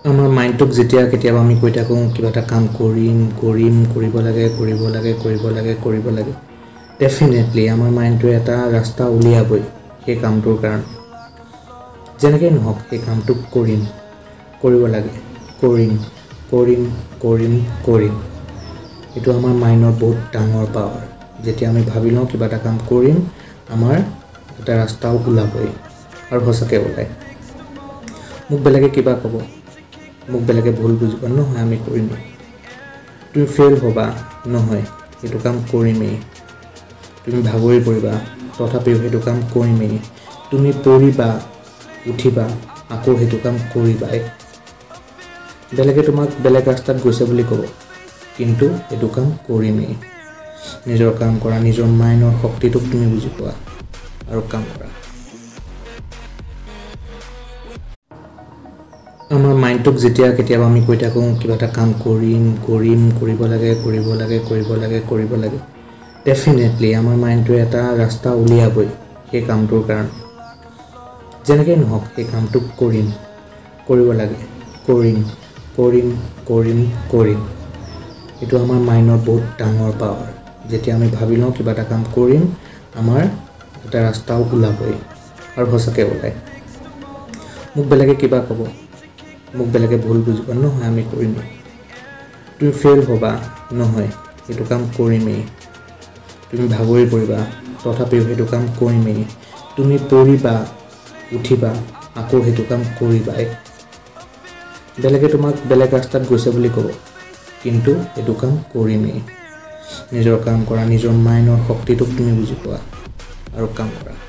আমাৰ মাইণ্ডটোক যেতিয়া কেতিয়াবা আমি কৈ থাকোঁ কিবা এটা কাম কৰিম কৰিম, কৰিব লাগে কৰিব লাগে কৰিব লাগে কৰিব লাগে, ডেফিনেটলি আমাৰ মাইণ্ডটোৱে এটা ৰাস্তা উলিয়াবই সেই কামটোৰ কাৰণে। যেনেকেই নহওক সেই কামটো কৰিম, কৰিব লাগে, কৰিম কৰিম কৰিম কৰিম। এইটো আমাৰ মাইণ্ডৰ বহুত ডাঙৰ পাৱাৰ। যেতিয়া আমি ভাবি লওঁ কিবা এটা কাম কৰিম, আমাৰ এটা ৰাস্তাও ওলাবই, আৰু সঁচাকৈ ওলায়। মোক বেলেগে কিবা ক'ব, মোক বেলেগে ভুল বুজিব, নহয় আমি কৰিমেই। তুমি ফেইল হ'বা, নহয় সেইটো কাম কৰিমেই। তুমি ভাগৰি পৰিবা, তথাপিও সেইটো কাম কৰিমেই। তুমি পৰিবা, উঠিবা, আকৌ সেইটো কাম কৰিবাই। বেলেগে তোমাক বেলেগ ৰাস্তাত গৈছে বুলি ক'ব, কিন্তু সেইটো কাম কৰিমেই। নিজৰ কাম কৰা, নিজৰ মাইণ্ডৰ শক্তিটোক তুমি বুজি পোৱা আৰু কাম কৰা। আমাৰ মাইণ্ডটোক যেতিয়া কেতিয়াবা আমি কৈ থাকোঁ কিবা এটা কাম কৰিম কৰিম, কৰিব লাগে কৰিব লাগে কৰিব লাগে কৰিব লাগে, ডেফিনেটলি আমাৰ মাইণ্ডটোৱে এটা ৰাস্তা উলিয়াবই সেই কামটোৰ কাৰণে। যেনেকেই নহওক সেই কামটো কৰিম, কৰিব লাগে, কৰিম কৰিম কৰিম কৰিম। এইটো আমাৰ মাইণ্ডৰ বহুত ডাঙৰ পাৱাৰ। যেতিয়া আমি ভাবি লওঁ কিবা এটা কাম কৰিম, আমাৰ এটা ৰাস্তাও ওলাবই, আৰু সঁচাকৈ ওলায়। মোক বেলেগে কিবা ক'ব, মোক বেলেগে ভুল বুজিব, নহয় আমি কৰিমেই। তুমি ফেইল হ'বা, নহয় সেইটো কাম কৰিমেই। তুমি ভাগৰি পৰিবা, তথাপিও সেইটো কাম কৰিমেই। তুমি পৰিবা, উঠিবা, আকৌ সেইটো কাম কৰিবাই। বেলেগে তোমাক বেলেগ ৰাস্তাত গৈছে বুলি ক'ব, কিন্তু সেইটো কাম কৰিমেই। নিজৰ কাম কৰা, নিজৰ মাইণ্ডৰ শক্তিটোক তুমি বুজি পোৱা আৰু কাম কৰা।